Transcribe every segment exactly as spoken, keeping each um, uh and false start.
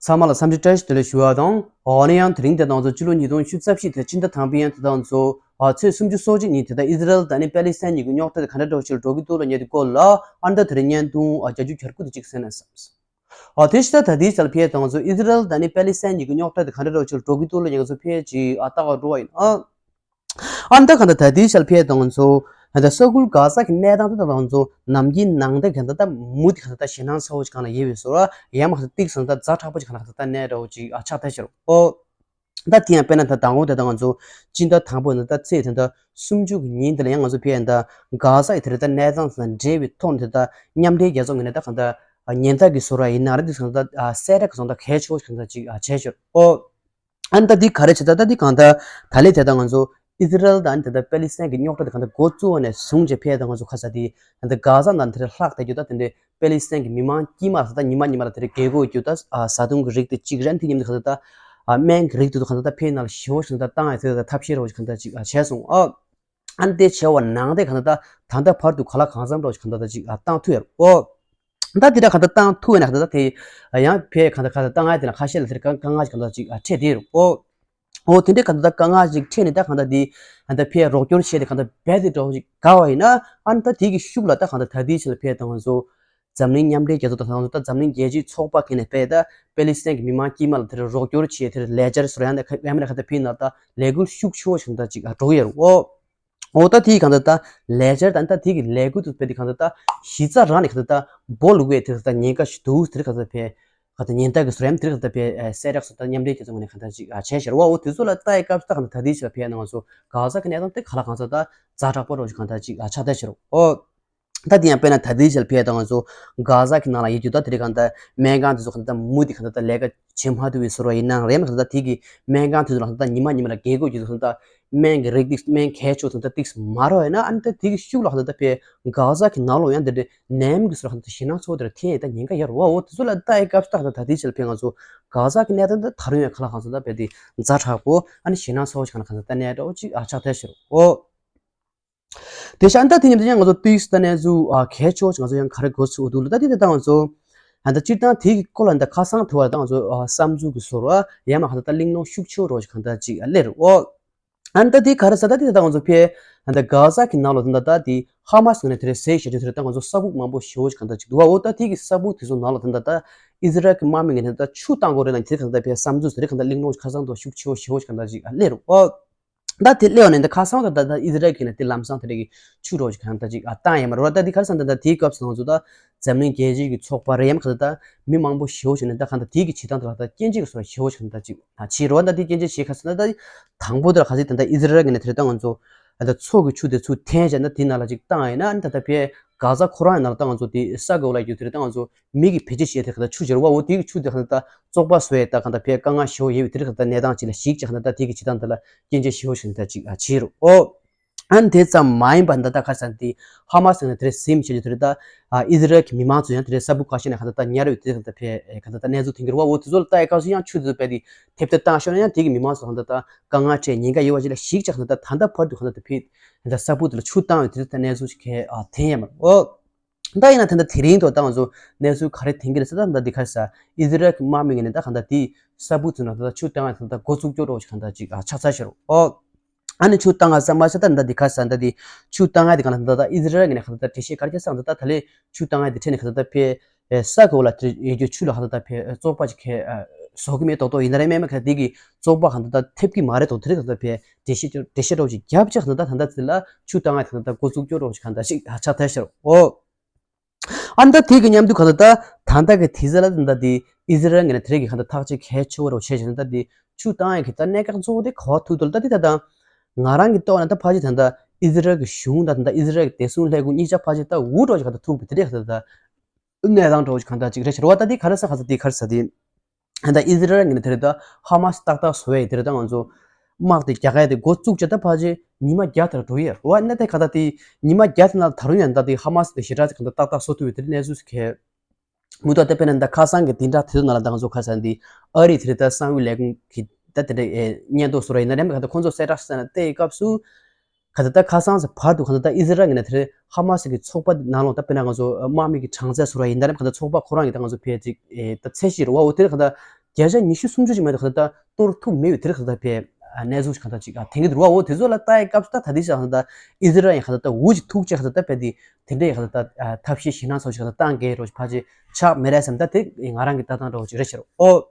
ཚང་མ་ལ་འཚམས་འདྲི་བཀྲ་ཤིས་བདེ་ལེགས་ཞུ་བ་དང་། འོ་ན་ཡང་དེ་རིང་དེ་དང་ཚོ་ཕྱི་ལོ་ཉིས་སྟོང་བཅུ་རྩ་བཞི་དེ་སྤྱི་ཟླ་དང་པོའི་ཡང་དེ་དང་ཚོ་ཨ་ཚེས་སུམ་ཅུ་སོ་གཅིག་ཉིན་དེ་དག་ཨི་ཟི་རལ་དང་ནི་པེ་ལི་སི་ཐན་གཉིས་ཀྱི་རྙོག་དྲ་དེ་ག་འདྲ་འདྲ་བོ་ཞིག་ལ་འགྲོ་གི་འདུག་ལ་ཉེ་དུ་སྐོར་ལ་ཨ་འདྲ་དེ་རིང་བརྙན་ཐུང་ཨ་བརྒྱ་ཆ་བརྒྱ་དགུ་དེ་གཅིག་གསན་ན་བསམས། ཨ་དེ་ཕྱི་ཟླ་ད་ལྟའི་ཆར་ཕེ་དང་ཚོ་ཨི་ཟི་རལ་དང་ནི་པེ་ལི་སི་ཐན་གཉིས་ཀྱི་རྙོག་དྲ་དེ་ག་འདྲ་འདྲ་བོ་ཞིག་ལ་འགྲོ་གི་འདུག་ལ་ཉེ་དུ་ཚོ་ཕེ་ཅིག་ཨ་ལྟ་བ་འགྲོ་བ་ཡིན་ཨ། ཨ་ནི་ད་གང་ལྟར་ད་ལྟའི་ཆར་ཕེ་དང་ཚོ་ད་ལྟ་ས་ཁུལ་གྷ་ཟ་གི་གནས་སྟངས་དེ་དང་ཚོ་ནམ་རྒྱུན་ནང་དེ་གང་ལྟར་ད་མུ་དེ་གང་ལྟར་ད་ཞེད་སྣང་ཚ་བོ་ཞིག་གང་ལ་ཡོད་པའི་བཟོ་འདྲ་ཡང་མ་གཏོགས་ཏིག་སང་ད་ཛ་དྲག་པོ་ཞིག་གང་ལ་གང་ལྟར་ད་གནས་འདྲ་བོ་ཅིག་ཨ་ཆགས་བསྡད་ཤག་རོ། ཨོ། ད་དེ་ཡང་དཔེར་ན་ད་དང་པོ་དེ་དང་ཚོ་སྤྱི་ཟླ་དང་པོ་ནས་ད་ཚེས་དེ་འདྲ་སུམ་ཅུ་གི་ཉིན་དེ་ལ་ཡང་ང་ཚོ་ཕེ་ད་གྷ་ཟ་ཡི་དེ་རེད་ད་གནས་སྟངས་དང་འབྲེལ་བའི་ཐོག་ནས་དེ་ད་མཉམ་འབྲེལ་རྒྱལ་ཚོགས་ངོས་ནས་ད་གང་ལྟར་ཉེན་བརྡ་གི་བཟོ་འདྲ་ཡིན་ན་རེད་འདུག་གང་ལྟར་གསལ་བསྒྲགས་གང་ལྟར་གལ་ཆེ་བོ་ཞིག་གང་ལྟར་ཅིག་བྱས་ཤག་རོ། ཨ་ནི་ད་འདི་ག་རེ་བྱེད་ད་ད་འདི་གང་ལྟར་ད་ལས་དེ་ད་ང་ཚོ་ཨི་ཟི་རལ་དང་དེ་ད་པེ་ལི་སི་ཐན་གྱི་རྙོག་དྲ་དེ་གང་ལྟར་འགོ་བཙུགས་པ་ནས་བཟུང་བྱས་ཕེ་ད་ང་ཚོ་ཁ་ས་དེ་ད་གྷ་ཟ་ནང་དེ་ལྷག་བསྡད་རྒྱུ་ད་དེ་འདྲའི་པེ་ལི་སི་ཐན་གྱི་མི་མང་དཀྱིལ་མ་ད་ཉི་མ་ཉི་མ་ལ་དེ་འདྲའི་རྒྱལ་སྒོ་རྒྱུ་ད་བཟའ་བཏུང་གི་རིགས་དེ་གཅིག་རེད། དེ་མཉམ་དུ་གང་ལྟར་ད་སྨན་གྱི་རིགས་དེ་ཚོ་གང་ལྟར་ད་ཕེ་ནང་ལ་ཞེ་བོ་ཞིག་ད་བཏང་ཡ་དེ་ད་ཐབས་ཤེས་རོ་ཞིག་གང་ལྟར་ཅིག་བྱས་སོང་ཨ། ཨ་ནི་དེ་བྱས་པ་ནང་དེ་གང་ལྟར་ད་ད་ལྟ་བར་དུ་ག་ལ་གང་འཚམ་རོ་ཞིག་གང་ལྟར་ད་ཅིག་བཏང་ཐུབ་ཡ་རོ་ཨོ། ད་དེ་འདྲ་གང་ལྟར་བཏང་ཐུབ་ཡ་ན་གང་ལྟར་ད་དེ་ཡང་ཕེ་གང་ལྟར་གང་ལྟར་བཏང་ཡ་དེ་ན་ཁ་ཤས་ལ་དེ་གང་དཀའ་ངལ་ཞིག་གང་ལྟར་ཅིག་འཕྲད་དེ་རོ་ཨོ། ཨོ་དེ་འདྲའི་གང་ལྟར་ད་དཀའ་ངལ་ཞིག་འཕྲད་ནས་ད་གང་ལྟར་དེ་གང་ལྟར་ཕེ་རོགས་སྐྱོར་བྱས་ཏེ་གང་ལྟར་རྦད་དེ་འགྲོ་ཞིག་དགའ་བ་ཡིན་ན་ཨ་ནི་ད་དེ་གི་ཤུགས་ལ་ད་གང་ལྟར་ད་དེའི་ཆེད་ལ་ཕེ་དང་ང་ཚོ་འཛམ་གླིང་མཉམ་འབྲེལ་རྒྱལ་ཚོགས་དང་ད་འཛམ་གླིང་རྒྱལ་སྤྱིའི་ཚོགས་པ་ཁག་ནས་ཕེ་ད་པེ་ལི་སི་ཐན་གྱི་མི་མང་དཀྱིལ་མ་ལ་དེར་རོགས་སྐྱོར་བྱས་དེར་ལས་འཆར་སོར་ཡང་ད་ཡང་མིན་ན་གང་ལྟར་ཕེ་ན་ད་ལས་འགུལ་ཤུགས་ཆེ་བོ་ཞིག་ད་ཅིག་འགྲོ་གི་ཡོད་རེད་ཨོ། འོ་ད་དེའི་གང་ལྟར་ད་ལས་འཆར་དང་ད་དེ་གི་ལས་འགུལ་དུ་སྤེལ་ཏེ་གང་ལྟར་ད་གཞི་རྩ་རང་ནས་གང་ལྟར་ད་སྦོ་ལུག་བས་དེ་གང་ལྟར་ཉེན་ཁ་ཞིག་འདུག་དེ་གང་ལྟར་ཕེ་གང་ལྟར་ཉེན་བརྡ་གི་ཟུར་ཡམ་དེ་གང་ལྟར་ཕེ་གསལ་བསྒྲགས་སུ་ད་མཉམ་འབྲེལ་རྒྱལ་ཚོགས་ངོས་ནས་གང་ལྟར་ཅིག་བྱས་ཤར་བ་འོ་དེ་ཚོ་ལ་ལྟ་ཡི་སྐབས་སུ་ད་གང་ལྟར་ད་དེའི་ཕྱིར་ཕེ་ན་ང་ཚོ་གྷ་ཟ་གི་གནས་སྟངས་དེ་ག་ལ་གང་ལྟར་ད་ཛ་དྲག་པོ་རོ་ཞིག་གང་ལྟར་ཅིག་ཆགས་བསྡད་ཤར་འོ། ད་དེ་ཡང་དཔེར་ན་ད་ལྟའི་ཆར་ཕེ་ད་ང་ཚོ་གྷ་ཟ་གི་ནང་ལ་ཡོད་རྒྱུ་ད་དེ་རིང་གང་ལྟར་སྨན་ཁང་དེ་ཚོ་གང་ལྟར་མུ་དེ་གང་ལྟར་ལས་ཀ་བྱེད་མ་ཐུབ་པའི་བཟོ་འདྲ་ཡིན་ན་རེད་མ་གང་ལྟར་དེ་གི་སྨན་ཁང་དེ་ཚོ་ལ་གང་ལྟར་ཉི་མ་ཉི་མ་ལ་རྒྱལ་སྒོ་རྒྱུ་གང་ལྟར་སྨན་གྱི་རིགས་དེ་སྨན་གལ་ཆེ་གང་ལྟར་ཏིག་མ་རོ་ཡིན་ན་ཨ་ནི་ད་དེ་གི་ཤུགས་ལ་གང་ལྟར་ཕེ་གྷ་ཟ་གི་ནང་ལོགས་ཡང་དེ་འདྲའི་ནད་ཡམས་ཀྱི་བཟོ་འདྲ་གང་ལྟར་ཞེད་སྣང་ཚ་བོ་དེ་འདྲ་འཐེན་ཡས་ད་ཉེན་ཁ་ཡོད་རེད་བ། འོ་དེ་ཚོ་ལ་ལྟ་ཡི་སྐབས་སུ་ད་གང་ལྟར་ད་ལྟའི་ཆར་ཕེ་ང་ཚོ་གྷ་ཟ་གི་གནས་སྟངས་ད་ད་རུང་ཡང་ག་ལ་གང་ལྟར་ད་ཕེ་དེ་ཛ་དྲག་པོ་ཨ་ནི་ཞེད་སྣང་ཚ་བོ་ཞིག་གང་ལ་གང་ལྟར་ད་གནས་འདྲ་བོ་ཅིག་ཨ་ཆགས་བསྡད་ཤར་འོ། དེ་ཤ་ཨ་ནི་ད་དེ་མཉམ་དུ་ཡང་ང་ཚོ་ཏིག་ད་གནས་ཚུལ་ཨ་གལ་ཆེ་བ་ཞིག་ང་ཚོ་ཡང་ག་རེ་འགོ་ཚུགས་འདུག་ལ་ད་དེ་ད་ལྟ་ང་ཚོ་ཨ་ད་སྤྱིར་བཏང་དེ་གི་སྐོར་ལ་ད་ཁ་སང་དུ་བ་ད་ང་ཚོ་ཨ་བསམ་ཚུལ་གི་བཟོ་འདྲ་ཡང་མ་གང་ལྟར་ད་གླེང་སློང་ཤུགས་ཆེ་བོ་ཞིག་གང་ལྟར་ཅིག་ཨ་སླེབས་རེད་འོ། ཨ་ནི་ད་དེ་ག་རེ་ཟེར་ད་དེ་ད་ལྟ་ང་ཚོ་ཕེ་ཨ་ད་གྷ་ཟ་གི་ནང་ལོགས་ད་ད་དེ་ཧ་མ་སི་ནས་དེ་རེད་ཟེར་ཞེས་དེ་རེད་ད་ང་ཚོ་ས་ཕུག་མང་པོ་ཞེ་བོ་ཞིག་གང་ལྟར་ཅིག་འདུག་བ། འོ་ད་དེ་གི་ས་ཕུག་དེ་ཚོ་ནང་ལོགས་ད་ད་ད་ཨི་ཟི་རལ་གི་དམག་མི་ངོས་ནས་ད་ཆུ་བཏང་དགོས་རེད་ལ་དེ་གང་ལྟར་ཕེ་བསམ་ཚུལ་དེ་རེད་གང་ལྟར་གླེང་སློང་ཁ་སང་དུ་ཤུགས་ཆེ་བོ་ཞེ་བོ་ཞིག་གང་ལྟར་ཅིག་ཨ་སླེབས་རེད་འོ། ད་དེ་སླེབས་པ་ནས་ད་ཁ་སང་ད་ད་ད་ཨི་ཟི་རལ་གྱིས་ནས་དེ་ལམ་སང་དེ་རིགས་ཀྱི་ཆུ་རོགས་ཀྱི་གང་ལྟར་ཅིག་ཨ་བཏང་ཡས་མ་རེད་བ། ད་དེ་ག་རེ་ཟེར་ན་ད་ད་དེའི་སྐབས་སུ་ང་ཚོ་ད་འཛམ་གླིང་རྒྱལ་སྤྱིའི་གི་ཚོགས་པ་རེད་ཡམ་ག་ད་ད་མི་མང་པོ་ཞེ་བོ་ཞིག་ནས་ད་གང་ལྟར་དེའི་གི་བྱེད་སྟངས་དེ་ལ་ད་སྐྱོན་བརྗོད་ཀྱི་བཟོ་འདྲ་ཞེ་བོ་ཞིག་གང་ལྟར་ཅིག་ཨ་བྱས་རེད་བ། ད་དེ་སྐྱོན་བརྗོད་བྱེད་ག་ཟེར་ན་ད་དང་པོ་དེ་ལ་ག་ཚོད་ད་ད་ཨི་ཟི་རལ་གྱིས་ནས་དེ་རིང་ད་ང་ཚོ་ད་མཚོ་གི་ཆུ་དེ་ཚུར་འཐེན་བྱས་ན་དེ་ནང་ལ་ཅིག་བཏང་ཡིན་ན་ད་ད་ཕེ་གྷ་ཟ་ཁོ་རང་ཡི་ནང་ལ་ད་ང་ཚོ་དེ་ས་གི་འོག་ལ་ཡོད་དེ་རིང་ད་ང་ཚོ་མི་གི་བེད་སྤྱོད་བྱས་དེ་ག་ད་ཆུ་བཞུར་བ་འོ་དེ་གི་ཆུ་དེ་ག་ད་བཙོག་པ་བཟོ་ཡས་ད་ག་ད་ཕེ་དཀའ་ངལ་ཞེ་བོ་ཡོད་པའི་དེ་རིང་ག་ད་གནས་སྟངས་ཅིག་ལ་གཞིགས་ཀྱི་ག་ད་ད་དེ་གི་བྱེད་སྟངས་དེ་ལ་སྐྱོན་བརྗོད་ཞེ་བོ་ཞིག་ད་ཅིག་ཨ་བྱས་རེད་འོ། ཨ་ནི་དེ་ཙམ་མ་ཡིན་པ་འདི་ལྟ་ག་རེ་ཟེར་ན་དེ་ཧ་མ་སི་ནས་དེ་རིང་ཟིན་བྱས་ཀྱི་དེ་རིང་ད་ཨ་ཨི་ཟི་རལ་གྱི་མི་མང་ཚོ་ཡང་དེ་རིང་ས་ཕུག་ཁ་ཤས་ནས་ག་ད་ད་ཉར་ཡོད་དེ་ག་ད་ཕེ་ག་ད་ད་གནས་ཚུལ་ཐོན་གྱི་རེད་བ། འོ་དེ་ཚོ་ལ་ལྟ་ཡི་སྐབས་སུ་ཡང་ཆུ་དེ་ཚོ་རྦད་དེ་ཐེབས་ཐེབས་བཏང་ཤོར་ན་ཡང་དེ་གི་མི་མང་ཚོ་ག་ད་ད་དཀའ་ངལ་འཕྲད་ཉེན་ཁ་ཡོད་པ་ཅིག་ལ་གཞིགས་ཀྱི་ག་ད་ད་ད་ལྟ་བར་དུ་ག་ད་ད་ཕེ་ད་ས་ཕུག་དེ་ལ་ཆུ་བཏང་ཡོད་དེ་རིང་ད་གནས་ཚུལ་ཞིག་གས་ཨ་ཐོན་ཡས་མ་རེད་འོ། ད་ཡིན་ན་ད་ལྟ་དེ་རིང་ཐོག་ད་ང་ཚོ་གནས་ཚུལ་ག་རེ་ཐོན་གྱི་རེད་ཟེར་ད་ད་འདི་ག་རེ་ཟེར་ཨི་ཟི་རལ་གྱི་དམག་མི་ངོས་ནས་ད་གང་ལྟར་དེ་ས་ཕུག་ཚོ་ནང་ད་ལྟ་ཆུ་བཏང་ཡ་ད་ལྟ་འགོ་བཙུགས་སྐྱོར་རོགས་ཞིག་གང་ལྟར་ཅིག་ཨ་ཆགས་ཚར་ཤག་རོ། ཨོ། ཨ་ནི་ཆུ་བཏང་ཡ་ཟེར་མ་ཟེར་ད་ད་འདི་ག་རེ་ཟེར་ད་འདི་ཆུ་བཏང་ཡ་དེ་གང་ལྟར་ད་ད་ཨི་ཟི་རལ་ངོས་ནས་གང་ལྟར་ད་འགྲེལ་བཤད་ག་རེ་བྱས་ཟེར་ད་ད་ད་ལས་ཆུ་བཏང་ཡ་དེ་ཁྲིད་ནས་གང་ལྟར་ད་ཕེ་ས་གི་འོག་ལ་དེ་ཡོད་རྒྱུ་ཆུ་ལ་གང་ལྟར་ད་ཕེ་བཙོག་པ་ཅིག་ཁེ་བཟོ་གི་མེད་མདོག་མདོག་ཡིན་ན་རེད་མེད་མེད་ག་དེ་གི་བཙོག་པ་གང་ལྟར་ད་ཐེབས་ཀྱི་མ་རེད་མདོག་དེ་རིགས་གང་ལྟར་ཕེ་འགྲེལ་བཤད་འགྲེལ་བཤད་རོགས་ཅིག་རྒྱབ་ཅིག་གང་ལྟར་ད་ད་ད་ཚེ་ལ་ཆུ་བཏང་ཡ་དེ་གང་ལྟར་འགོ་བཙུགས་སྐྱོར་རོགས་ཅིག་གང་ལྟར་ཞིག་ཆགས་ཐལ་ཤག་ཨོ། ཨ་ནི་ད་དེ་གི་མཉམ་དུ་གང་ལྟར་ད་ད་ལྟ་གི་དེ་ཚེ་ལ་ད་ལྟ་དེ་ཨི་ཟི་རལ་ངོས་ནས་དེ་རིགས་ཀྱི་གང་ལྟར་ཐག་གཅོད་གལ་ཆེ་བོ་རོགས་བྱས་ཤིང་ད་དེ་ཆུ་བཏང་ཡ་གི་ད་གནད་འགག་གཙོ་བོ་དེ་ག་བ་ཐུག་འདུག་ལ་ད་དེ་ད་ད་ང་རང་གི་ཐོག་ནས་ད་ཕལ་ཆེར་ད་ལྟ་ཨི་ཟི་རལ་གི་གཞུང་དང་ད་ལྟ་ཨི་ཟི་རལ་གི་བདེ་སྲུང་ལས་ཁུངས་གཉིས་ཆ་ཕལ་ཆེར་ད་འུར་འགྲོ་ཞིག་གང་ལྟར་ཐུག་པའི་དེ་རིགས་གང་ལྟར་ད། གནས་སྟངས་འདྲ་བོ་ཞིག་གང་ལྟར་ཅིག་རེད་ཤག་རེད་བ། ད་འདི་ག་རེ་ཟེར་ག་ཟེར་འདི་ག་རེ་ཟེར་འདི། ད་ཨི་ཟི་རལ་ངོས་ནས་དེ་རེད་ད་ཧ་མ་སི་ཏག་ཏག་བཟོ་ཡས་དེ་རེད་ད་ང་ཚོ་དམག་དེ་རྒྱག་ཡས་དེ་འགོ་བཙུགས་བྱས་ད་ཕལ་ཆེར་ཉི་མ་བརྒྱ་དེ་ལ་འགྲོ་ཡས་རེད་བ། གནས་དེ་ག་ད་དེ་ཉི་མ་བརྒྱ་དེ་ནང་ད་རུང་ཡང་ད་དེ་ཧ་མ་སི་དེ་ཞེ་དྲག་ཅིག་གང་ལྟར་ཏག་ཏག་བཟོ་ཐུབ་ཡས་དེ་རེད་གནས་ཚུལ་ཞིག་གལ་མུ་མཐུད་དེ་དཔེར་ན་ད་ཁ་སང་གི་དེ་འདྲ་དེ་ཚོ་ནང་ལ་ད་ང་ཚོ་ག་རེ་ཟེར་འདི་ཨ་རི་དེ་རེད་ད་གསང་བའི་ལས་ཁུངས་ཀྱི་ད་དེ་འདྲ་སྙན་ཐོ་བཟོ་ར་ཡིན་ན་རེད་མ་ག་ད་ཁོང་ཚོ་གསལ་བསྒྲགས་ཟེར་ན་དེའི་སྐབས་སུ། ག་ད་ལྟ་ཁ་སང་ཚེ་བར་དུ་ག་ད་ལྟ་ཨི་ཟི་རལ་ངོས་ནས་དེ་རིང་ཧ་མ་སི་གི་ཚོགས་པ་ནང་ལོགས་ད་དཔེར་ན་ང་ཚོ་དམག་མི་གི་གྲངས་ཚད་བཟོ་ར་ཡིན་ན་རེད་ག་ད་ཚོགས་པ་ཁོ་རང་གི་ད་ང་ཚོ་ཕལ་ཅིག་ད་ཚད་གཞི་རེད་བ། འོ་དེ་ག་ད་ བརྒྱ་ཆ་ཉི་ཤུ་སུམ་ཅུ་ཅིག་མ་གཏོགས་གང་ལྟར་གཏོར་ཐུབ་མེད་པའི་དེ་རིགས་གང་ལྟར་དཔེ་གནས་ཚུལ་གང་ལྟར་ཅིག་ཐོན་གྱི་འདུག་ར། འོ་དེ་ཚོ་ལ་ལྟ་ཡི་སྐབས་སུ་ད་ད་ལྟའི་ཆར་གང་ལྟར་ཨི་ཟི་རལ་ཡང་གང་ལྟར་འུ་ཅག་ཐུག་ཅེས་གང་ལྟར་དཔེ་དེ་དེ་འདྲའི་གང་ལྟར་ཐབས་ཤེས་ཞེད་སྣང་ཚ་པོ་ཞིག་གང་ལྟར་བཏང་གི་རོགས་ཕལ་ཆེར་ཆགས་མེད་རེད་བསམ། ད་དེ་ང་རང་གི་ལྟ་སྟངས་འདྲ་བོ་ཅིག་རེད་ཤག་རོ། འོ།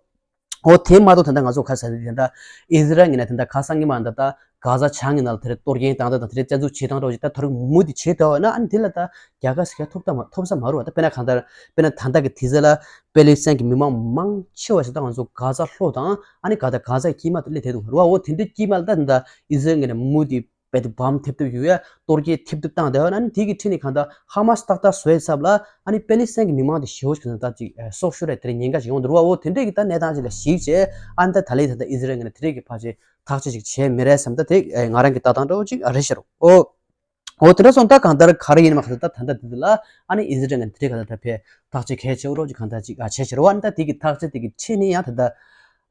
འོ་དེ་མ་གཏོགས་ད་ལྟ་ང་ཚོ་ག་རེ་ཟེར་ན་དེ་ད་ལྟ་ཨི་ཟི་རལ་ངོས་ནས་དེ་ད་ཁ་སང་ཉི་མ་ད་ལྟ་གྷ་ཟ་བྱང་གི་ནང་ལ་དེ་རེད་གཏོར་སྐྱོན་བཏང་སྟངས་དང་དེ་རེད་བཙན་འཛུལ་བྱེད་སྟངས་འདྲ་བོ་ཅིག་ད་ད་རུང་མུ་མཐུད་བྱེད་ཐུབ་ན་ཨ་ནི་དེ་ལ་ད་རྒྱལ་ཁ་ཞིག་ཐོབ་ཐབས་མ་ཐོབ་ས་མ་རེད་བ། ད་དཔེར་ན་གང་ལྟར་དཔེར་ན་ད་ལྟ་གི་དུས་ཚོད་ལ་པེ་ལི་སི་ཐན་གྱི་མི་མང་མང་ཆེ་བ་ཞིག་ད་ང་ཚོ་གྷ་ཟ་ལྷོ་དང་ཨ་ནི་ག་ད་གྷ་ཟ་དཀྱིལ་མ་དུ་སླེབས་བསྡད་འདུག་རེད་བ། འོ་དེ་འདྲའི་དཀྱིལ་མ་ལ་ད་ད་ཨི་ཟི་རལ་ངོས་ནས་མུ་མཐུད་རྦད་དེ་བམ་ཐེབས་ཐུབ་ཡོད་ཡ། གཏོར་སྐྱོན་ཐེབས་ཐུབ་བཏང་བསྡད་ཡོད་ན་ནི་དེ་གི་ཁྲིད་ནས་གང་ལྟར་ཧ་མ་སི་ཏག་ཏག་བཟོས་ཚབ་ལ་ཨ་ནི་པེ་ལི་སི་ཐན་གྱི་མི་མང་དེ་ཞེ་པོ་ཞིག་གང་ལྟར་ཅིག་སྲོག་ཤོར་རེད། དེ་རིང་ཉེན་ཁ་ཞིག་ཡོང་འདུག་ར་བ། འོ་དེ་འདྲས་ཀྱི་ད་གནས་སྟངས་ཅིག་ལ་གཞིགས་བྱས་ཨ་ནི་ད་ད་ལན་ད་ལྟ་ཨི་ཟི་རལ་ངོས་ནས་དེ་འདྲས་ཀྱི་ཕལ་ཆེར་ཐག་གཅོད་ཅིག་བྱས་མེད་རེད་བསམ། ད་དེ་ང་རང་གི་ལྟ་སྟངས་འདྲ་བོ་ཅིག་རེད་ཤག་རོ། འོ། འོ་དེ་འདྲ་སོང་ད་གང་ལྟར་ག་རེ་ཡིན་མ་གང་ལྟར་ད་ད་ལྟ་དེ་ལ་ཨ་ནི་ཨི་ཟི་རལ་ངོས་ནས་དེ་འདྲས་གང་ལྟར་ད་ཕེ་ཐག་གཅོད་གལ་ཆེ་བོ་རོ་ཅིག་གང་ལྟར་ཅིག་བྱས་ཤག་རོ། ཨ་ནི་ད་དེ་གི་ཐག་གཅོད་དེ་གི་ཁྲིད་ནས་ཡང་ད་ལྟ།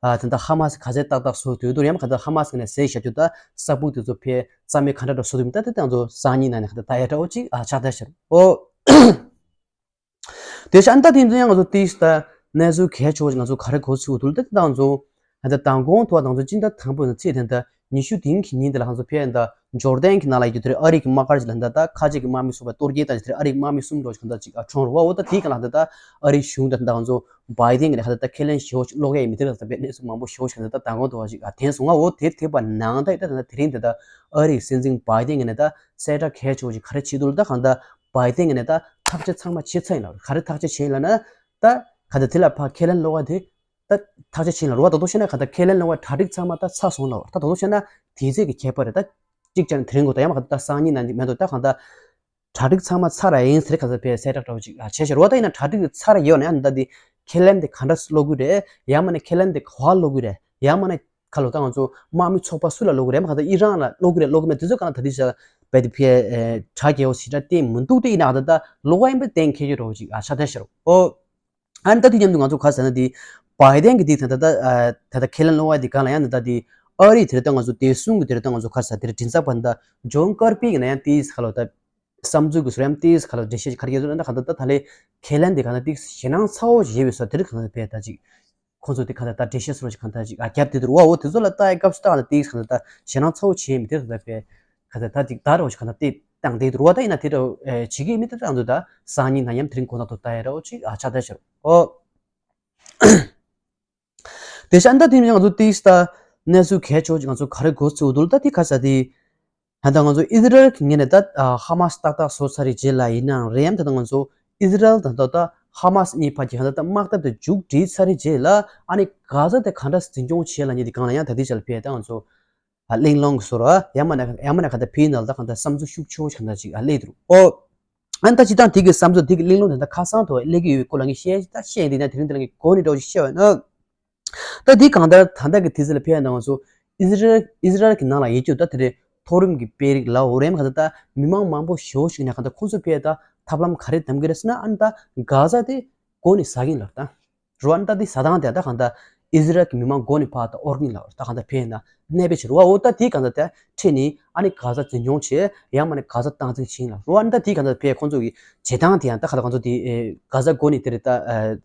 ཨ་ད་ལྟ་ཧ་མ་སི་ག་ཚད་ཏག་ཏག་བཟོ་དུས་དུ་ཡང་ག་ད་ཧ་མ་སི་ནས་ཟས་བཞག་རྒྱུ་ད་ས་ཕུག་དེ་ཚོ་ཕེ་རྩ་མེད་ག་འདྲ་འདྲ་བཟོ་དུས་ད་ད་དང་ཚོ་སང་ཉིན་ནང་ནས་ག་ད་ད་ཡ་འདྲ་བོ་ཅིག་ཨ་ཆགས་ད་ཤག་རོ། དེ་ཤ་ཨ་ནི་ད་དེ་ཚོ་ཡང་ང་ཚོ་ཏིས་ད་གནས་ཚུལ་གལ་ཆེ་བོ་ཅིག་ང་ཚོ་ག་རེ་གོ་ཚུལ་དུ་ད་དང་ཚོ་ད་ལྟ་མདང་དགོང་ཐོག་དང་ཚོ་སྤྱི་ཟླ་དང་པོ་ནས་ཚེས་དེ་ད་ཉི་ཤུ་དེའི་གི་ཉིན་དེ་ལ་ང་ཚོ་ཕེ་ད་ཇོར་ཌན་གྱི་ནང་ལ་ཡོད་དུས་དེར་ཨ་རི་གི་དམག་སྒར་ཅིག་ལ་ད་ད་ཁ་ཆེ་གི་དམག་མི་གསུམ་པ་གཏོར་སྐྱོན་བཏང་ཅིག་དེར་ཨ་རི་གི་དམག་མི་གསུམ་འགྲོ་ཅིག་གང་ལྟར་ཅིག་ཨ་གྲོངས་རུ་བ། འོ་ད་དེའི་གང་ལ་ད་ད་ཨ་རི་གཞུང་ད་ད་ང་ཚོ་བྷའི་ཏན་གྱི་ནས་ད་ད་ཁས་ལེན་ཞེ་པོ་ཅིག་སློག་ཡས་མི་དེ་ལ་ད་དཔེ་གནས་ཚུལ་མང་པོ་ཞེ་པོ་ཞིག་ད་ད་མདང་དགོང་ཐོག་ཅིག་ཨ་ཐོན་སོང་ང་། འོ་དེ་ཐེབས་པ་ནང་ད་ད་ད་དེ་རིང་ད་ད་ཨ་རི་གི་སྲིད་འཛིན་བྷའི་ཏན་གྱི་ནས་ད་གསལ་བསྒྲགས་གལ་ཆེ་བོ་ཅིག་ག་རེ་བྱེད་འདུག་ལ་ད་གང་ད་བྷའི་ཏན་གྱི་ནས་ད་ཐག་གཅོད་ཚང་མ་བྱེད་ཚར་ཡིན་ལ། ག་རེ་ཐག་གཅོད་བྱེད་ཡིན་ལ་ན་ད་ག་ད་དེ་ལ་ཕ་ཁས་ལེན་སློག་ཡས་དེ། ད་ཐག་གཅོད་ཕྱིན་ལ་རུ་བ་ད་དུང་བཤད་ན་ག་ད་ཁས་ལེན་ལོང་བ་གྲ་སྒྲིག་ཚང་མ་ད་ཚར་སོང་ལ་བ། ད་དུང་བཤད་ན་དེ་ཚོད་ཀྱི་ཁྱད་པར་རེད། ད་གཅིག་ཀྱང་དེ་རིང་གོ་ད་ཡང་མ་ག་ད་སང་ཉིན་ནང་མེད་དོ། ད་གང་ད་གྲ་སྒྲིག་ཚང་མ་ཚར་ཡིན་ཟེར་ག་ད་ཕེ་གསལ་བསྒྲགས་འདྲ་བོ་ཅིག་བྱས་ཤག་རུ་བ། ད་ཡིན་ན་གྲ་སྒྲིག་ཚར་ཡོད་ན་ཡང་ད་དེ་ཁས་ལེན་དེ་ག་འདྲ་སློག་གི་རེད། ཡང་མ་ན་ཁས་ལེན་དེ་ག་བ་སློག་གི་རེད། ཡང་མ་ན་ཁ་ལོ་ད་ང་ཚོ་དམག་མི་ཚོགས་པ་སུ་ལ་སློག་གི་རེད། མ་ག་ད་ཨི་རན་ལ་སློག་གི་རེད་སློག་གི་མེད་དེ་ཚོ་ག་ན་ད་དེ་ཤ་བེ་དེ་ཕེ་གྲ་རྒྱས་བོ་ཞིག་འདྲ་བསྟན་མི་འདུག་དེ་ཡིན་ན་ག་ད་ད་སློག་ག་ཡིན་པ་གཏན་འཁེལ་རྒྱུ་འདྲ་བོ་ཅིག་ཆགས་བསྡད་ཤག་རུ་བ། ཨ་ནི་ད་དེ་མཉམ་དུ་ང་ཚོ་ག་རེ་ཟེར་ན་དེ་བྷའི་ཏན་གྱི་དེ་ད་ལྟ་ད་ལྟ་ཁས་ལེན་སློང་བ་དེ་གང་ལ་ཡང་ད་ལྟ་དེ་ཨ་རི་དེ་ལྟ་ང་ཚོ་བདེ་སྲུང་གི་དེ་ལྟ་ང་ཚོ་ག་རེ་ཟེར་དེ་མགྲིན་ཚབ་པ་ད་ལྟ་ཇོན་ཀར་པི་གི་ན་ཡང་དེ་ཁ་ལོ་ད་བསམ་ཚུལ་གི་སོ་ཡང་དེ་ཁ་ལོ་འགྲེལ་བཤད་ཅིག་ག་རེ་བརྒྱབ་འདུག་ན་ད་ག་ད་ད་ད་ལེ་ཁས་ལེན་དེ་ག་ན་དེ་ཞེད་སྣང་ཚ་བོ་ཞིག་བྱས་པའི་སོ་དེ་རིགས་ག་ན་བས་ད་ཅིག་ཁོང་ཚོ་དེ་ག་ད་ད་འགྲེལ་བཤད་སོ་ཅིག་ག་ད་ཅིག་ཨ་རྒྱབ་དེ་དུ་རུ་བ། འོ་དེ་ཚོ་ལ་ལྟ་ཡི་སྐབས་སུ་ད་ག་ད་དེ་ག་ད་ད་ཞེད་སྣང་ཚ་བོ་བྱས་མི་དེ་ག་ད་བས། ག་ཚོད་ད་ཅིག་ད་རོགས་ཤིག་ག་ཚོད་དེ་བཏང་བསྡད་འདུག་རོ། ད་ཡིན་ན་དེ་འདྲ་བྱེད་ཀྱི་མི་དེ་ད་ང་ཚོ་ད་སང་ཉིན་ན་མཉམ་དེ་རིང་ཁོ་ན་ཐོ་ལྟ་ཡ་རོགས་ཅིག་ཨ་ཆགས་བསྡད་ཤག་རོ། ཨོ། དེ་ཤ་ད་དེ་ནས་ང་ཚོ་ཏིས་ད་གནས་ཚུལ་གལ་ཆེ་བོ་ཅིག་ང་ཚོ་ག་རེ་གོ་ཚུལ་འདུག་ལ། ད་དེ་ག་ཚོད་དེ་ད་ད་ང་ཚོ་ཨི་ཟི་རལ་གྱི་ངོས་ནས་ད་ཧ་མ་སི་ཏག་ཏག་བཟོ་ཚར་རེད་རྗེས་ལ་ཡིན་ནའང་རེད་ཡམ་ད་ད་ང་ཚོ་ཨི་ཟི་རལ་ད་ད་ད་ཧ་མ་སི་གཉིས་བར་གྱི་ད་ད་དམག་འཐབ་དེ་མཇུག་སྒྲིལ་ཚར་རེད་རྗེས་ལ་ཨ་ནི་ག་ཚོད་དེ་ག་འདྲ་འཛིན་སྐྱོང་བྱེད་ལ་ཉེ་དེ་གང་ལ་ཡང་ད་དེ་ཅལ་ཕེ་ད་ང་ཚོ། གླེང་སློང་གི་བཟོ་འདྲ་ཡང་མིན་ན་ཡང་མིན་ན་ག་ད་ཕིའི་ནང་ལ་ད་གང་ལྟར་བསམ་ཚུལ་ཤུགས་ཆེ་བོ་ཞིག་གང་ལྟར་ཅིག་ཨ་སླེབས་འདུག་ཨོ། ཨ་ནི་ད་སྤྱིར་བཏང་དེ་གི་བསམ་ཚུལ་དེ་གི་གླེང་སློང་དེ་ད་ཁ་སང་དུ་སླེབས་ཀྱི་ཡོད་པའི་སྐོར་ལ་ངས་བཤད་ད་བཤད་ཡིན་དེ་ན་དེ་རིང་དེ་ལ་ངས་གོ་ནས་འདྲ་བོ་ཞིག་བཤད་བ་ན། ད་དེ་གང་ལྟར་ད་ལྟ་གི་དུས་ཚོད་ལ་ཕེབས་ཡ་ན་ང་ཚོ་ཨི་ཟི་རལ་ཨི་ཟི་རལ་གི་ནང་ལ་ཡོད་རྒྱུ་ད་དེ་རེད། མཐོ་རིམ་གི་དཔོན་རིགས་ལ་འོ་རེམ་གང་ལྟར་ད་མི་མང་མང་པོ་ཞེ་བོ་ཞིག་ནས་གང་ལྟར་ཁོང་ཚོ་ཕེབས་ད་ཐབས་ལམ་ག་རེ་གདམ་གི་རེད་ཟེར་ན་ཨ་ནི་ད་ག་ཟ་དེ་གོ་ནས་ཟ་གིན་ལབ་ད། རུ་ཨ་ནི་ད་དེ་ཟ་སྟངས་དེ་ད་གང་ལྟར་ཨི་ཟི་རལ་གྱི་མི་མང་མགོ་ནས་ཕར་ད་ཨོར་གིན་ལ་ད་གང་ལྟར་ཕེ་ན་གནས་པའི་ཕྱིར་རུ་ཨ་འོ་ད་དེ་གང་ལྟར་དེ་ཁྲིད་ནས་ཨ་ནི་ག་ཟ་འཛིན་སྐྱོང་བྱེད་ཡང་མ་ནི་ག་ཟ་སྟངས་འཛིན་བྱིན་ལ་རུ་ཨ་ནི་ད་དེ་གང་ལྟར་ཕེ་ཁོང་ཚོ་གི་བྱེད་སྟངས་དེ་ཡང་ད་ག་ལ་ཁོང་ཚོ་དེ་ག་ཟ་མགོ་ནས་དེ་རེད་ད་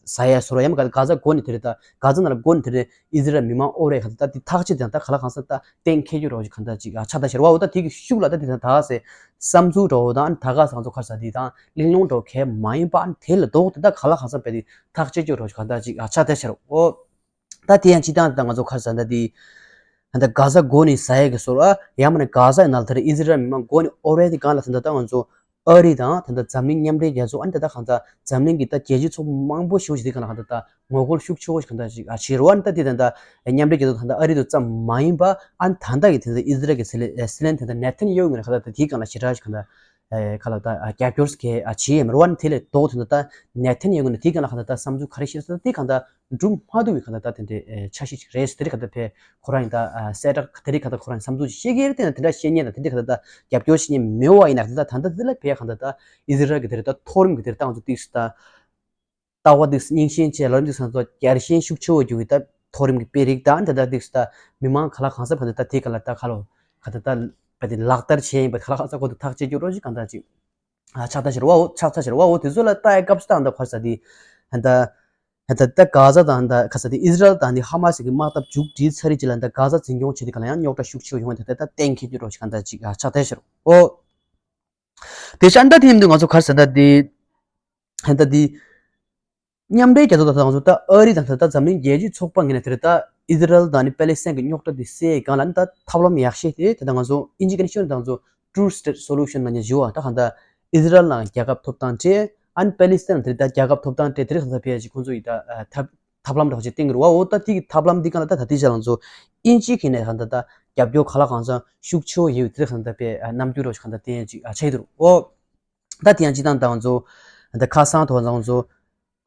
ཟ་ཡ་སོ་ར་ཡང་མ་ག་ཟ་མགོ་ནས་དེ་རེད་ད་ག་ཟ་ན་ལ་མགོ་ནས་དེ་རེད་ཨི་ཟི་རལ་མི་མང་ཨོ་རེད་གང་ལྟར་ད་དེ་ཐག་ཆོད་དེ་ཡང་ད་ག་ལ་གང་ས་ད་གཏན་འཁེལ་རྒྱུ་རོ་ཞིག་གང་ལྟར་ཅིག་ཨ་ཆ་ད་ཤར་བ་འོ་ད་དེ་གི་ཤུགས་ལ་ད་དེ་དང་ད་ག་ཟེ་བསམ་ཚུལ་འགྲོ་དང་ད་ག་ས་ཁོང་ཚོ་ཁར་ས་དེ་དང་གླེང་སློང་འགྲོ་གལ་མ་ཡིན་པ་དེ་ལ་ལྡོག་དེ་ད་ག་ལ་གང་ས་བས་དེ། ཐག་གཅོད་རྒྱུ་རོ་གང་ལྟར་ཅིག་ཨ་ཆ་ད་ཤར་འོ། ད་དེ་ཡང་སྤྱི་བཏང་ད་ང་ཚོ་ཁར་ས་ད་དེ། ད་ག་ས་མགོ་ནས་ཟ་ཡས་ཀྱི་སོ་ར་ཡང་མ་ནས་ག་ས་ཡི་ནང་དེར་ཨི་ཟི་རལ་མི་མང་མགོ་ནས་ཨོ་རེད་དེ་གང་ལ་ད་ད་ང་ཚོ་ཨ་རི་དང་ད་ད་འཛམ་གླིང་མཉམ་འབྲེལ་རྒྱལ་ཚོགས་ཨ་ནི་ད་ད་གང་ལྟར་འཛམ་གླིང་གི་ད་རྒྱལ་སྤྱི་ཚོགས་མང་པོ་ཞེ་པོ་ཞིག་དེ་གང་ལ་གང་ལྟར་ད་ངོ་རྒོལ་ཤུགས་ཆེ་བོ་ཞིག་གང་ལྟར་ཅིག་ཨ་བྱེད་རོ་ཨ་ནི་ད་དེ་ད་ད་མཉམ་འབྲེལ་རྒྱལ་ཚོགས་ད་ད་ཨ་རི་དུ་ཙམ་མ་ཡིན་པ་ཨ་ནི་ད་ད་གི་དེ་ད་ཨི་ཟི་རལ་གྱི་སྲིད་བློན་སྲིད་བློན་ད་ད་ནེ་ཐན་ཡ་ཧུ་ངོས་ནས་གང་ལྟར་ད་དེ་གང་ལ་ཞེ་དྲག་ཞིག་གང་ལྟར། ཨེ་ཁ་ལ་ད་ཨ་རྒྱབ་སྐྱོར་སྐད་ཨ་བྱེད་ཡས་མ་རེད་བ། ཨ་ནི་དེ་ལས་ལྡོག་དེ་འདྲ་ད་ནེ་ཐན་ཡ་ཧུ་ནས་དེ་གང་ལ་གང་ལྟར་ད་བསམ་ཚུལ་ག་རེ་བཤད་ས་ད་དེ་གང་ལྟར་འགྲུབ་མ་ཐུབ་པའི་གང་ལྟར་ད་དེ་འདྲའི་ཨེ་འཆར་གཞི་ཅིག་རེད་ཟེར། དེ་རིགས་གང་ལྟར་ཕེ་ཁོ་རང་ཡིན་ད་ཨ་གསལ་བསྒྲགས་དེ་རིགས་གང་ལྟར་ཁོ་རང་ཡིན་བསམ་ཚུལ་ཅིག་བཤད་ཀྱི་རེད། དེ་ན་དེ་འདྲ་བཤད་མཁན་ད་དེ་འདྲས་གང་ལྟར་ད་རྒྱབ་སྐྱོར་བྱེད་མཁན་མེད་པ་ཡིན་ན་ད་ད་ད་འདི་ལ་ཕེ་གང་ལྟར་ད་ཨི་ཟི་རལ་གི་དེ་རིགས་ད་མཐོ་རིམ་གི་དེ་རིགས་ད་ང་ཚོ་ཏིག་སི་ད། ལྟ་བ་འདི་སྙིང་ཤེས་བཅས་ལམ་འདི་སང་ཚོ་རྒྱལ་ཞེན་ཤུགས་ཆེ་བོ་རྒྱུ་གི་ད་མཐོ་རིམ་གྱི་དཔེ་རིགས་དང་དེ་ལྟར་འདི་ད་མི་མང་ག་ལ་གང་ས་ག་འདི་ད་དེ་ག་ལ་ད་ག་ལོ་ག་ད་ད་བ་དེ་ལག་བསྟར་བྱས་ཡིན་པ་ག་ལ་གང་ས་གོ་དེ་ཐག་བཅད་རྒྱུ་རོ་ཞིག་གང་ད་ཅིག་ཨ་ཆགས་ད་ཤར་བའོ་ཆགས་ད་ཤར་བའོ་དེ་ཚོ་ལ་ལྟ་ཡ་སྐབས་སུ་ད་ད་ག་ས་དེ་ད་ ད་ད་གྷ་ཟ་དང་ད་ག་ས་དེ་ཨི་ཟི་རལ་དང་དེ་ཧ་མ་སི་གི་དམག་འཐབ་མཇུག་སྒྲིལ་ཚར་རེད་ཅིག་ལ་ད་གྷ་ཟ་འཛིན་སྐྱོང་བྱེད་དུས་ག་ལ་ཡང་རྙོག་དྲ་ཤུགས་ཆེ་བ་ཡོང་བ་དེ་ད་ད་གཏན་འཁེལ་རྒྱུ་རོགས་ཞིག་ག་ད་ཅིག་ཆགས་ཐལ་ཤག་ཨོ། དེ་ཤ་ད་དེ་ཡིན་དུས་ང་ཚོ་ག་རེ་ཟེར་ད་དེ་ད་དེ། མཉམ་འབྲེལ་རྒྱལ་ཚོགས་དང་ང་ཚོ་ད་ཨ་རི་དང་ད་ལྟ་འཛམ་གླིང་རྒྱལ་སྤྱིའི་ཚོགས་པ་ངོས་ནས་དེར་ད་ཨི་ཟི་རལ་དང་ནི་པེ་ལི་སི་ཐན་གྱི་རྙོག་དྲ་དེ་སེལ་སྒང་ལ་ནི་ད་ཐབས་ལམ་ཡག་ཤོས་དེ་ད་ལྟ་ང་ཚོ་ཨིན་ཇི་སྐད་ནས་ཤོད་ན་ད་ང་ཚོ་Two State Solution ལབ་མཁན་ཞུ་བ་ད་གང་ལྟར་ཨི་ཟི་རལ་ནང་རྒྱལ་ཁབ་ཐོབ་ཐང་སྤྲད། ཨ་ནི་པེ་ལི་སི་ཐན་དེར་ད་རྒྱལ་ཁབ་ཐོབ་ཐང་སྤྲད། དེ་རིགས་གང་ལྟར་ཕལ་ཆེར་ཁོང་ཚོ་ཡི་ད་ཐབས་ཐབས་ལམ་འདྲ་བོ་ཅིག་བསྟན་གྱི་རེད་བ། འོ་ད་དེ་གི་ཐབས་ལམ་འདི་གང་ལ་ད་ད་ལྟའི་ཆ་ལ་ང་ཚོ་ཨིན་ཇི་གི་ནས་གང་ལྟར་ད་རྒྱབ་སྐྱོར་ག་ལ་གང་འཚམ་ཤུགས་ཆེ་བོ་ཡོད་པའི་དེ་རིགས་གང་ལྟར་པའི་རྣམ་འགྱུར་འདྲ་བོ་ཅིག་གང་ལྟར་བསྟན་ཡ་ཅིག་ཆགས་ཀྱི་འདུག་འོ། ད་དེ་ཡང་སྤྱི་བཏང་ད་ང་ཚོ་ད་ཁ་སང་ཐོག་ང་ཚོ་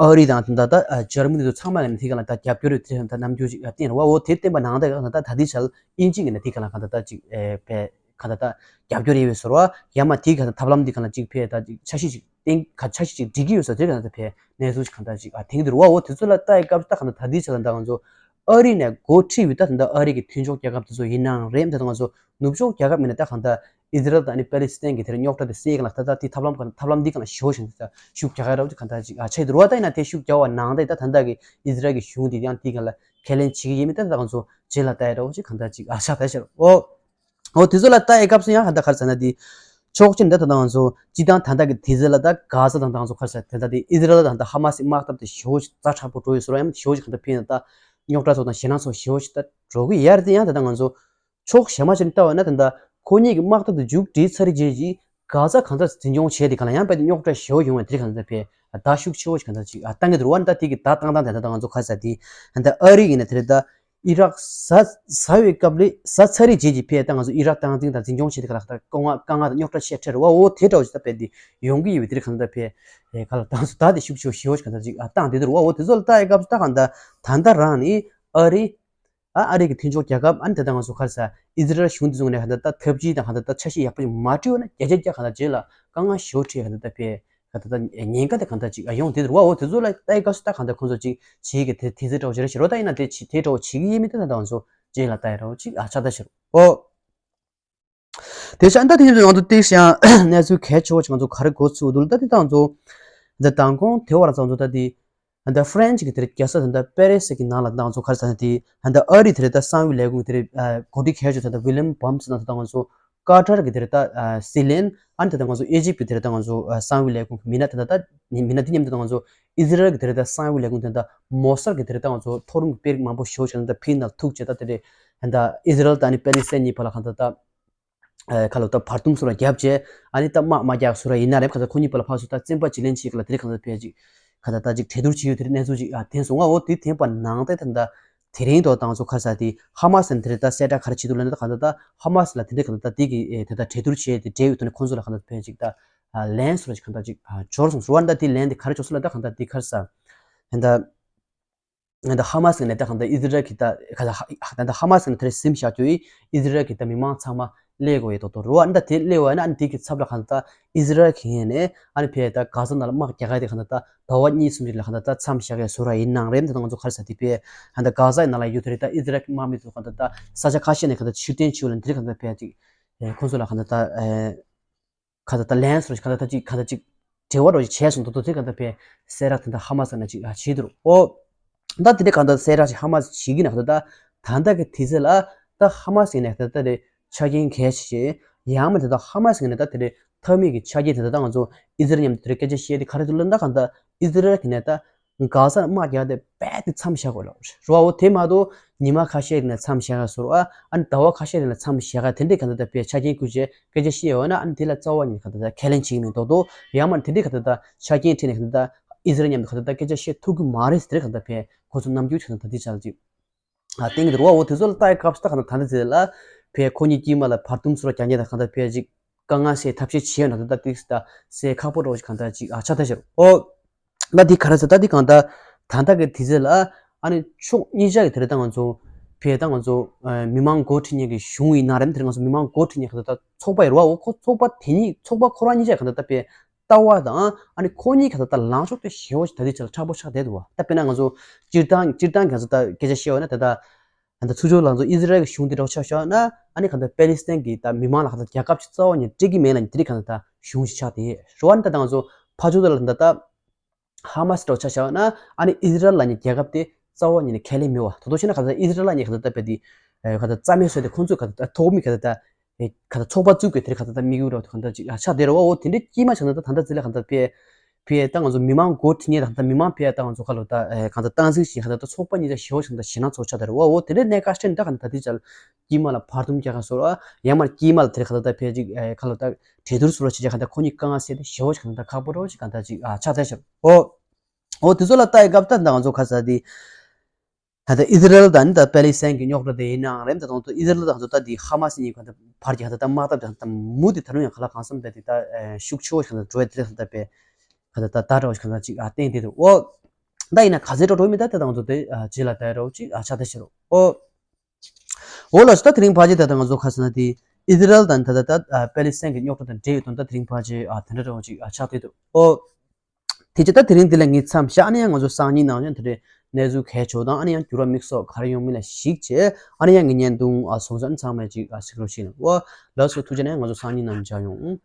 ཨ་རི་དང་ད་ད་འཇར་མ་ནི་ཚོ་ཚང་མ་ནས་དེ་ག་ལ་ད་རྒྱབ་སྐྱོར་དེ་ད་རྣམ་འགྱུར་ཅིག་བསྟན་རེད་བ། འོ་དེ་བསྟན་པ་ནང་ད་ད་ད་དེ་ཆ་ཨིན་ཇི་གི་ནས་དེ་ག་ལ་ག་ད་ད་ཅིག་ཨེ་བས་ག་ད་ད་རྒྱབ་སྐྱོར་ཡོད་པའི་ཟོར་བ་ཡ་མ་དེ་ག་ད་ཐབས་ལམ་དེ་ག་ལ་ཅིག་ཕེ་ད་ཅིག་འཆར་གཞི་ཅིག་བསྟན་ག་འཆར་གཞི་ཅིག་སྒྲིག་གི་ཡོད་ཟེར་དེ་ག་ད་ཕེ་གནས་ཚུལ་ཅིག་ག་ད་ཅིག་ཨ་དེང་དུ་རུ་བ། འོ་དེ་ཚོ་ལ་ལྟ་ཡི་སྐབས་ད་ག་ད་ད་དེ་ཆ་ལ་ད་ང་ཚོ་ཨ་རི་ནས་འགོ་ཁྲིད་པའི་ད་ད་ཨ་རི་གི་མཐུན་ཕྱོགས་རྒྱལ་ཁབ་དེ་ཚོ་ཡིན་ནའང་རེད། ད་ད་ང་ཚོ་ནུབ་ཕྱོགས་རྒྱལ་ཁབ་མིན་ན་ད་གང་ལྟར་ཨི་ཟི་རལ་དང་ཨ་ནི་པེ་ལི་སི་ཐན་གྱི་དེར་རྙོག་དྲ་དེ་སེལ་གང་ལ་ད་ལྟ་དེ་ཐབས་ལམ་གང་ཐབས་ལམ་འདི་གང་ལ་ཞེ་པོ་ཞིག་ད་ཤུགས་རྒྱག་ཡ་ར་བ་ཅིག་གང་ལྟར་ཅིག་ཨ་ཆགས་འདུག་ར་བ། ད་ཡིན་ན་དེ་ཤུགས་རྒྱག་པ་ནང་ད་ད་ད་ལྟ་གི་ཨི་ཟི་རལ་གྱི་གཞུང་དེ་ཡང་དེ་གང་ལ་ཁས་ལེན་བྱེད་ཀྱི་ཡིན་མིན་ད་ད་ང་ཚོ་རྗེས་ལ་ལྟ་ཡ་ར་བ་ཅིག་གང་ལྟར་ཅིག་ཨ་ཆགས་ད་ཤར་འོ། འོ་དེ་ཚོ་ལ་ལྟ་ཡའི་སྐབས་སུ་ཡང་གང་ལྟར་ག་རེ་ཟེར་ན་དེ་ཕྱོགས་གཅིག་ནས་ད་ད་ང་ཚོ་སྤྱི་བཏང་ད་ལྟ་གི་དུས་ཚོད་ལ་ད་གྷ་ཟ་དང་ད་ང་ཚོ་ག་རེ་ཟེར་ད་ལྟ་དེ་ཨི་ཟི་རལ་དང་ད་ཧ་མ་སི་དམག་འཐབ་དེ་ཞེ་པོ་ཅིག་ཛ་དྲག་པོ་འགྲོ་ཡོད་ཟེར་བ་ཡང་ཞེ་པོ་ཅིག་གང་ལྟར་ཕན་ད་རྙོག་དྲ་ཚོ་དང་ཞེད་སྣང་ཚོ་ཞེ་པོ་ཅིག་ད་འགྲོ་གི་ཡར་དེ་ཡང་ད་ལྟ་ང་ཚོ་ཕྱོགས་གཞན་མ་ཞིག་ནས་ལྟ་བ་ན་ད་ལྟ་ཁོ་གཉིས་ཀྱི་དམག་འཐབ་དེ་མཇུག་སྒྲིལ་ཚར་རྗེས་ཀྱི་གྷ་ཟ་གང་ལྟར་འཛིན་སྐྱོང་བྱས་དེ་ག་ལ་ཡང་དཔེ་དེ་རྙོག་དྲ་ཞེ་པོ་ཡོང་བའི་དེ་གང་ལྟར་དཔེ་བརྡ་ཤུགས་ཆེ་བོ་ཞིག་གང་ལྟར་ཅིག་ཨ་བཏང་གི་འདུག་ར་བ། ད་དེ་གི་བརྡ་བཏང་སྟངས་དེ་ད་ལྟ་ང་ཚོ་ག་རེ་ཟེར་དེ་ད་ལྟ་ཨ་རི་ཡིན་ན་དེ་རེད་ད་ཨི་རག་ཟ་ཟ་བའི་སྐབས་ལས་ཟ་ཚར་རེད་རྗེས་ཀྱི་ཕེ་ད་ང་ཚོ་ཨི་རག་སྟངས་འཛིན་དང་འཛིན་སྐྱོང་བྱས་དེ་ག་ལ་ད་དཀའ་ངལ་དཀའ་ངལ་དང་རྙོག་དྲ་ཆེ་ཁྲེ་རེད་བ། འོ་དེ་འདྲ་བོ་ཞིག་ད་དཔེ་དེ་ཡོང་གི་ཡོད་པའི་དེ་གང་ལྟར་དཔེ་ག་ལ་ད་ང་ཚོ་ད་དེ་ཤུགས་ཆེ་བོ་ཞེ་པོ་ཞིག་གང་ལྟར་ཅིག་ཨ་བཏང་དེ་འདུག་ར་བ། འོ་དེ་ཚོ་ལ་ལྟ་ཡའི་སྐབས་སུ་ད་གང་ལྟར་ད་ལྟ་རང་ནི་ཨ་རི། ཨ་ཨ་རི་གི་མཐུན་ཕྱོགས་རྒྱལ་ཁབ་ཨ་ནི་ད་ལྟ་ང་ཚོ་ག་རེ་ཟེར་ཨི་ཟི་རལ་གཞུང་དེ་ཚོ་ནས་གང་ལྟར་ད་ཐབས་ཇུས་དང་གང་ལྟར་ད་འཆར་གཞི་ཡག་པོ་ཞིག་མ་བསྒྲིགས་པ་ན་བརྒྱ་ཆ་བརྒྱ་གང་ལྟར་རྗེས་ལ་དཀའ་ངལ་ཞེ་པོ་འཕྲད་གང་ལྟར་ད་ཕེ་གང་ལྟར་ད་ཉེན་ཁ་དེ་གང་ལྟར་ཅིག་ཨ་ཡོང་དེ་རུ་བ། འོ་དེ་ཚོ་ལ་ལྟ་ཡི་སྐབས་སུ་ད་གང་ལྟར་ཁོང་ཚོ་ཅིག་བྱེད་ཀྱི་དེ་དེ་ཚེ་འདྲ་བོ་བྱེད་ར་ཞེ་རོ་ད་ཡིན་ན་དེ་བྱེད་དེ་འདྲ་བོ་བྱེད་ཀྱི་ཡིན་མིན་དེ་ད་ལྟ་ང་ཚོ་རྗེས་ལ་ལྟ་ཡི་ར་བོ་ཅིག་ཨ་ཆགས་ད་ཞེ་རོ་འོ། དེ་ཆ་ཨ་ད་དེ་ཡིན་ང་ཚོ་ཏིག་ཤང་གནས་ཚུལ་གལ་ཆེ་བོ་ཅིག་ང་ཚོ་ག་རེ་གོ་ཚུལ་འདུག་ད་དེ་ད་ང་ཚོ་འདི་མདང་དགོང་དེ་བར་ང་ཚོ་ད་དེ་ད་ཧྥ་རན་སི་གི་དེར་རྒྱལ་ས་ད་ད་པེ་རི་སི་གི་ནང་ལ་ད་ང་ཚོ་ག་རེ་ཟེར་ན་དེ་ད་ཨ་རི་དེར་ད་གསང་བའི་ལས་ཁུངས་དེར་གོ་སྒྲིག་གལ་ཆེ་ད་ད་ཝི་ལིམ་བམ་སི་ན་ད་ང་ཚོ་ཀ་ཏར་གི་དེར་ད་སྲིད་བློན་ཨ་ནི་ད་ད་ང་ཚོ་ཨེ་ཇིབ་གི་དེར་ད་ང་ཚོ་གསང་བའི་ལས་ཁུངས་མི་སྣ་ད་ད་མི་སྣ་དེ་མཉམ་དུ་ད་ང་ཚོ་ཨི་ཟི་རལ་གི་དེར་ད་གསང་བའི་ལས་ཁུངས་དེ་ད་མོ་སར་གི་དེར་ད་ང་ཚོ་མཐོ་རིམ་གི་དཔོན་རིགས་མང་པོ་ཞེ་པོ་ཅིག་ད་ཕིན་ན་ཐུག་བྱས་ད་དེ་རེད། ད་ཨི་ཟི་རལ་དང་ཨ་ནི་པེ་ལི་སི་ཐན་གཉིས་བར་ལ་གང་ལྟར་ད། ཁ་ལོ་ད་བར་འདུམ་སོ་ར་བརྒྱབ་བྱས་ཨ་ནི་ད་དམག་མ་རྒྱག་སོ་ར་ཡིན་ན་རེད། གང་ལྟར་ཁོ་གཉིས་བར་ལ་ཕར་ཚུར་ད་བཙན་པ་བརྗེ་ལེན་བྱེད་ག་ལ་དེ་རིང་གང་ལྟར་ཕལ་ཆེར་གང་ལྟར་ད་ཅིག་གྲོས་བསྡུར་བྱེད་ཡོད་དེ་རིང་གནས་ཚུལ་ཅིག་ཨ་བསྟན་སོང་ང་། འོ་དེ་བསྟན་པ་ནང་ད་ད་ད་དེ་རིང་ཐོག་ད་ང་ཚོ་ག་རེ་ཟེར་དེ་ཧ་མ་སི་ནས་དེ་རིང་ད་གསལ་བསྒྲགས་ག་རེ་བྱེད་འདུག་ལབ་ན་ད་གང་ལྟར་ད་ཧ་མ་སི་ལ་དེ་འདྲའི་གང་ལྟར་ད་དེ་གི་ད་ད་གྲོས་བསྡུར་བྱས་དེ་འབྲེལ་ཡོད་དུ་ནས་ཁོང་ཚོ་ལ་གང་ལྟར་ཕལ་ཆེར་ཅིག་ད་ལན་སོ་ར་ཅིག་གང་ལྟར་ཅིག་འབྱོར་སོང་ཟེར་བ། ད་དེ་ལན་དེ་ག་རེ་འབྱོར་སོང་ལབ་ད་གང་ལྟར་དེ་ག་རེ་ཟེར་ད་ད། ད་ཧ་མ་སི་ནས་ད་གང་ལྟར་ཨི་ཟི་རལ་གྱི་ད་ག་ད་ཧ་མ་སི་ནས་དེར་ཟིན་བཞག་རྒྱུ་ཡིན། ཨི་ཟི་རལ་གྱི་ད་མི་མང་ཚང་མ་སླེབས་དགོས་ཡོད་མདོག་མདོག་རེད་བ། ཨ་ནི་ད་དེ་སླེབས་པ་ཡིན་ན་ཨ་ནི་དེ་གི་ཚབ་ལ་གང་ལྟར་ཨི་ཟི་རལ་གྱི་ངོས་ནས་ཨ་ནི་ཕར་ད་གྷ་ཟ་ནང་ལ་དམག་རྒྱག་ག་དེ་གང་ལྟར་ཟླ་བ་གཉིས་གསུམ་ཞིག་ལ་གང་ལྟར་མཚམས་བཞག་གི་བཟོ་འདྲ་ཡིན་ནའང་རེད། ད་ང་ཚོ་ག་རེ་ཟེར་དེ་ཕར་ད་གྷ་ཟ་ནང་ལ་ཡོད་དེ་རེད། ད་ཨི་ཟི་རལ་གྱི་དམག་མི་ཚོ་གང་ལྟར་ད་ས་ཆ་ཁ་ཤས་ནས་གང་ལྟར་ཕྱིར་འཐེན་བྱས་ཡོད་ལ་འདིར་གང་ལྟར་ཕར་ཅིག་ཁོང་ཚོ་ལ་གང་ལྟར་ད། ག་ད་ད་ལན་སོ་ག་ད་ད་ཅིག་ག་ད་ཅིག་འབྲེལ་བ་རོགས་ཅིག་བྱས་སོང་འདུག་འདུག་དེ་ག་ད་ཕར་གསལ་བསྒྲགས་དེ་འདྲ་ཧ་མ་སི་ནས་ཅིག་ཨ་བྱེད་འདུག་ཨོ། ད་དེ་འདྲ་ག་ད་གསལ་བསྒྲགས་ཅིག་ཧ་མ་སི་བྱེད་ཀྱི་ན་ག་ད་ད་ད་ལྟ་གི་དུས་ཚོད་ལ་ད་ཧ་མ་སི་ནས་ད་ད་དེ་ཆ་རྐྱེན་གལ་ཆེ་ཡང་མ་དེ་ད་ཧ་མ་སི་ནས་ད་དེ་འདྲ་ཐབས་མེད་ཀྱི་ཆ་རྐྱེན་དེ་ད་ད་ང་ཚོ་ཨི་ཟི་རལ་མཉམ་དུ་དེ་འདྲ་སྐད་ཆ་བཤད་དེ་ག་རེ་འདུག་ལབ་ན་ག་ད་ཨི་ཟི་རལ་གི་ནས་ད། གྷ་ཟ་དམག་རྒྱག་དེ་རྦད་དེ་མཚམས་བཞག་དགོས་ལབ་རེད་བ། འོ་དེ་མ་གཏོགས་ཉི་མ་ཁ་ཤས་རིང་ལ་མཚམས་བཞག་ཡ་བཟོ་འདྲ་ཨ་ནི་ཟླ་བ་ཁ་ཤས་རིང་ལ་མཚམས་བཞག་ཡ་དེ་འདྲའི་ག་ད་ད་དཔེ་ཆ་རྐྱེན་བསྐུར་བྱས་སྐད་ཆ་བཤད་ཡོད་ན་ཨ་ནི་དེ་ལ་རྩ་བ་ཉིད་ག་ད་ད་ཁས་ལེན་བྱེད་ཀྱི་མེད་མདོག་མདོག་ཡང་མ་དེ་འདྲའི་ག་ད་ད་ཆ་རྐྱེན་ཁྲིད་ནས་ག་ད་ད་ཨི་ཟི་རལ་མཉམ་དུ་ག་ད་ད་སྐད་ཆ་བཤད་ཐུབ་ཀྱི་མ་རེད་ཟེར་ག་ད་ད་དཔེ་ཁོ་ཚོ་རྣམ་འགྱུར་ཆགས་ན་ད་དེ་ཆགས་ཅིག་ཨ་བསྟན་གྱི་འདུག་ར་བ། འོ་དེ་ཚོ་ལ་ལྟ་ཡི་སྐབས་སུ་ད་ག་ད་ད་འདི་ཚེ་ལ་དཔེ་ཁོ་གཉིས་དཀྱིལ་མ་ལ་བར་འདུམ་བཟོ་འདྲ་རྒྱག་མཁན་ད་ག་ད་དཔེ་ཅིག་དཀའ་ངལ་སེལ་ཐབས་ཤེས་བྱས་ཡོད་ན་ད་ལྟ་ཏིག་ད་སེལ་ཁག་པོ་འདྲ་བོ་ཞིག་གང་ལྟར་ཅིག་ཨ་ཆགས་ཐལ་ཤག་ཨོ། ད་འདི་ག་རེ་ཟེར་ད་འདི་གང་ལྟར་ད་ལྟ་གི་དུས་ཚོད་ལ་ཨ་ནི་ཕྱོགས་གཉིས་ཆ་གི་དེ་རེད། ད་ང་ཚོ་ཕར་ད་ང་ཚོ་མི་མང་འགོ་ཁྲིད་མཁན་གྱི་གཞུང་ཡིན་ན་རེད། དེ་རེད་ང་ཚོ་མི་མང་འགོ་ཁྲིད་མཁན་གང་ལྟར་ད་ཚོགས་པ་ཡོད་རེད་བ། འོ་ཁོ་ཚོགས་པ་དེ་གཉིས་ཚོགས་པ་ཁོ་རང་གཉིས་ཆ་གང་ལྟར་ད་དཔེ་ལྟ་བ་དང་ཨ་ནི་ཁོ་གཉིས་གང་ལྟར་ད་ལངས་ཕྱོགས་དེ་ཞེ་པོ་ཞིག་ད་ལྟའི་ཆ་ལ་མཁྲེགས་པོ་ཆགས་བསྡད་འདུག་བ། ད་དཔེར་ན་ང་ཚོ་སྤྱིར་བཏང་སྤྱིར་བཏང་གི་ང་ཚོ་ད་སྐད་ཆ་བཤད་པ་ན་ད་ལྟ། ད་ཚུར་ཕྱོགས་ལ་ང་ཚོ་ཨི་ཟི་རལ་གྱི་གཞུང་དེ་འདྲ་ཆ་བཞག་ན་ཨ་ནི་གང་ལྟར་པེ་ལི་སི་ཐན་གྱི་ད་མི་མང་ལ་གང་ལྟར་རྒྱལ་ཁབ་ཅིག་རྩ་བ་ཉིད་སྤྲད་ཀྱི་མེད་ལབ་ནས་དེ་རིགས་གང་ལྟར་ད་གཞུང་ཞིག་ཆགས་ཏེ་རེད་བ། ཨ་ནི་ད་ལྟ་ང་ཚོ་ཕར་ཕྱོགས་དེ་ལ་ད་ལྟ་ ཧ་མ་སི་འདྲ་བོ་ཆ་བཞག་ན་ཨ་ནི་ཨི་ཟི་རལ་ལབ་མཁན་རྒྱལ་ཁབ་དེ་རྩ་བ་ཉིད་ནས་ཁས་ལེན་མེད་པ། ད་དུང་བཤད་ན་ག་ད་ཨི་ཟི་རལ་ལབ་མཁན་ག་ད་ད་དཔེ་དེ་ག་ད་རྩ་མེད་བཟོས་ཏེ་ཁོང་ཚོས་ག་ད་ད་ཐོག་མའི་ག་ད་ད་ག་ད་ཚོགས་པ་བཙུགས་པའི་དེ་རེད། ག་ད་ད་དམིགས་ཡུལ་རོ་ག་ད་ཅིག་ཆགས་བསྡད་རེད་བ། འོ་དེ་འདྲའི་དཀྱིལ་མ་ཆགས་ན་ད་ད་ལྟ་ཚེ་ལ་ག་ད་དཔེ་ཕི་ཡ་ད་ང་ཚོ་མི་མང་འགོ་ཁྲིད་མཁན་དང་ད་མི་མང་ཕི་ཡ་ད་ང་ཚོ་ཁ་ལོ་ད་ག་ད་སྟངས་འཛིན་བྱེད་མཁན་ག་ད་ད་ཚོགས་པ་གཉིས་ཆ་ཞེ་པོ་ཆགས་ད་ཞེད་སྣང་ཚོ་ཆགས་བསྡད་རེད་བ། འོ་དེ་འདྲའི་གནད་འགག་ཆེ་ནི་ད་ག་ད་ད་དེ་ཅལ་དཀྱིལ་མ་ལ་བར་འདུམ་རྒྱག་ག་སོ་ར་ཡང་མར་དཀྱིལ་མ་ལ་དེ་རེད་ག་ད་ད་ཕི་ཡ་ཅིག་ཁ་ལོ་ད་གྲོས་བསྡུར་སོ་ར་བྱེད་ཀྱག་ག་ད་ཁོ་གཉིས་དཀའ་ངལ་སེལ་ཏེ་ཞེ་པོ་ཆགས་ད་ཁག་པོ་རོ་ཅིག་ག་ད་ཅིག་ཆགས་བསྡད་ཤག་འོ། འོ་དེ་ཚོ་ལ་ལྟ་ཡི་སྐབས་ད་ད་ང་ཚོ་ཁ་ས་དེ། ད་ལྟ་ཨི་ཟི་རལ་དང་ནི་ད་པེ་ལི་སི་ཐན་གྱི་རྙོག་དྲ་དེ་ཡིན་ནའང་རེད། ད་དུང་ཨི་ཟི་རལ་དང་ད་ལྟ་དེ་ཧ་མ་སི་གཉིས་ཀ་ད་བར་གྱི་ད་ལྟ་དམག་འཐབ་དང་ད་མུ་དེ་ད་རུང་ཡང་ག་ལ་གང་འཚམ་ད་དེ་ད་ཤུགས་ཆེ་བོ་ཞིག་ད་འགྲོ་ཡ་དེ་ད་ད་པེ་ད་ད་ད་འདྲ་བོ་ཞིག་ད་ཅིག་ཨ་བསྟན་དེ་འདུག་འོ། ད་ཡིན་ན་ག་ཚད་འགྲོ་འགྲོ་མི་ད་ད་དང་ཚོ་དེ་རྗེས་ལ་ད་རོ་ཅིག་ཨ་ཆ་ད་ཤི་རོ་འོ། འོ་ལགས་སོ། ད་དེ་རིང་ཕལ་ཆེར་ད་ལྟ་ང་ཚོ་ཁ་སང་ན་དེ་ཨི་ཟི་རལ་དང་ད་ལྟ་ད་པེ་ལི་སི་ཐན་གྱི་རྙོག་དྲ་དང་འབྲེལ་ཡོད་དོན་ད་དེ་རིང་ཕལ་ཆེར་ཨ་དེ་འདྲ་འདྲ་བོ་ཅིག་ཨ་ཆགས་བསྡད་འདུག་འོ། དེ་རྗེས་ད་དེ་རིང་འདི་ལ་ངས་མཚམས་བཞག་ཨ་ནི་ཡང་ང་ཚོ་སང་ཉིན་ནང་བཞིན་དེ་འདྲའི་གནས་ཚུལ་གལ་ཆེ་བ་དང་ཨ་ནི་ཡང་འགྱུར་བ་དམིགས་བསལ་ག་རེ་ཡོང་མིན་ལ་གཞིགས་བྱས་ཨ་ནི་ཡང་ངའི་བརྙན་ཐུང་ཨ་སོང་ཙང་ཚང་མས་ཅིག་ཨ་གཟིགས་རོགས་ཞུ་ལ། འོ་ལགས་སོ། ཐུགས་རྗེ་ཆེ། ང་ཚོ་སང་ཉིན་ནང་མཇལ་ཡོང་།